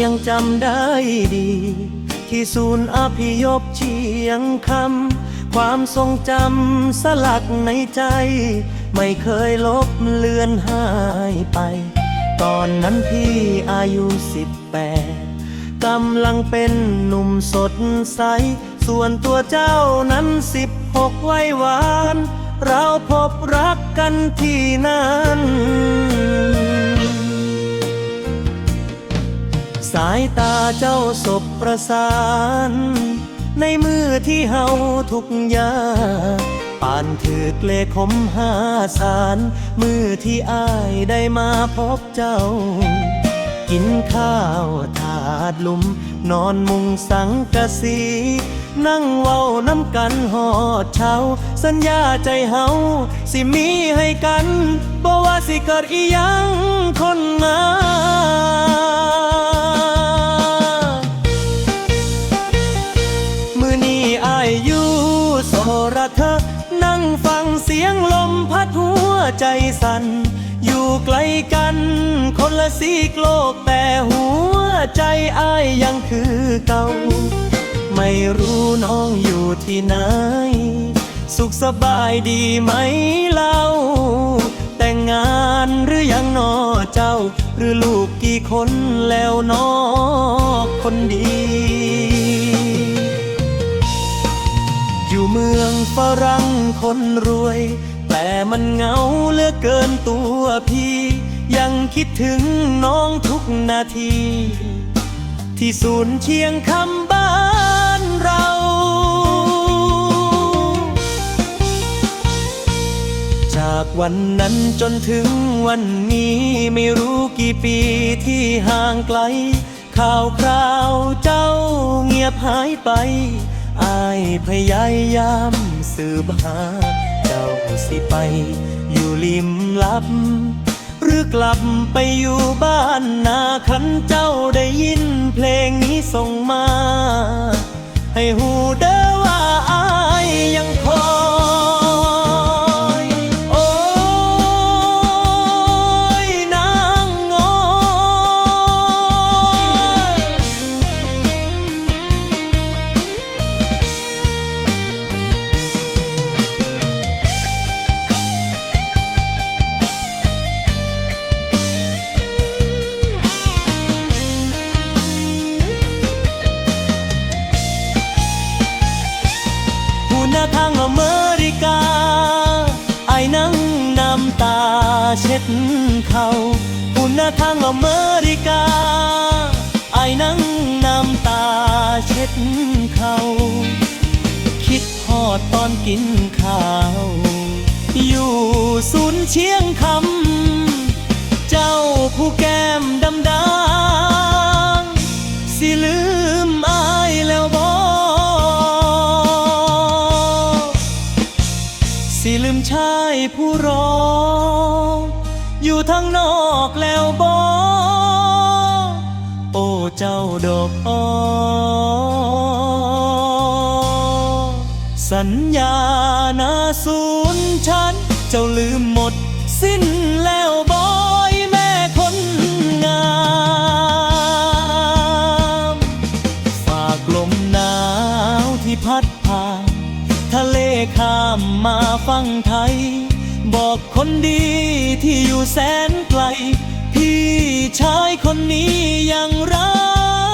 ยังจำได้ดี ที่ศูนย์อพยพเชียงคำ ความทรงจำสลักในใจ ไม่เคยลบเลือนหายไป ตอนนั้นพี่อายุสิบแปด กำลังเป็นหนุ่มสดใส ส่วนตัวเจ้านั้นสิบหก วัยหวาน เราพบรักกันที่นั่น สายตาเจ้าสบประสาน ในมื้อที่เฮาทุกข์ยาก ปานถืกเลขมห้าสาร มื้อที่อ้ายได้มาพบเจ้า กินข้าวถาดหลุม นอนมุงสังกะสี นั่งเว้านำกันฮอดเช้า สัญญาใจเฮาสิมีให้กัน บ่ว่าสิเกิดอิหยังค้นมา มื้อนี้อ้ายอยู่โสระเถอะ นั่งฟังเสียงลมพัดหัวใจสั่น อยู่ไกลกันคนละซีกโลก แต่หัวใจอ้ายยังคือเก่า ไม่รู้น้องอยู่ที่ไหน สุขสบายดีไหมเล่า แต่งงานหรือยังหนอเจ้า หรือลูกกี่คนแล้วหนอคนดี อยู่เมืองฝรั่งคนรวย แต่มันเหงาเหลือเกินตัวพี่ ยังคิดถึงน้องทุกนาที ที่ศูนย์เชียงคำบ้านเรา จากวันนั้นจนถึงวันนี้ ไม่รู้กี่ปีที่ห่างไกล ข่าวคราวเจ้าเงียบหายไป อ้ายพยายามสืบหา เจ้าสิไปอยู่ลี้ลับ หรือกลับไปอยู่บ้านนา คันเจ้าได้ยินเพลงนี้ส่งมา ให้ฮู้เด้อว่าอ้ายยังคอย โอ้ยนางโอ้ย พุ้นนาทางอเมริกา อ้ายนั่งน้ำตาเช็ดเข่า พุ้นนาทางอเมริกา อ้ายนั่งน้ำตาเช็ดเข่า คิดฮอดตอนกินข้าว อยู่ศูนย์เชียงคำ เจ้าผู้แก้มดำด่าง สิลืมอ้ายแล้วบ่ สิลืมชายผู้รอ อยู่ทางนอกแล้วบ่ โอ้เจ้าดอกอ้อ สัญญานาสูญฉัน เจ้าลืมหมดสิ้นแล้วบ่ อีแม่คนงาม ฝากลมหนาวที่พัด ผ่าน ทะเลข้ามมาฝั่งไทย บอกคนดีที่อยู่แสนไกล พี่ชายคนนี้ยังรัก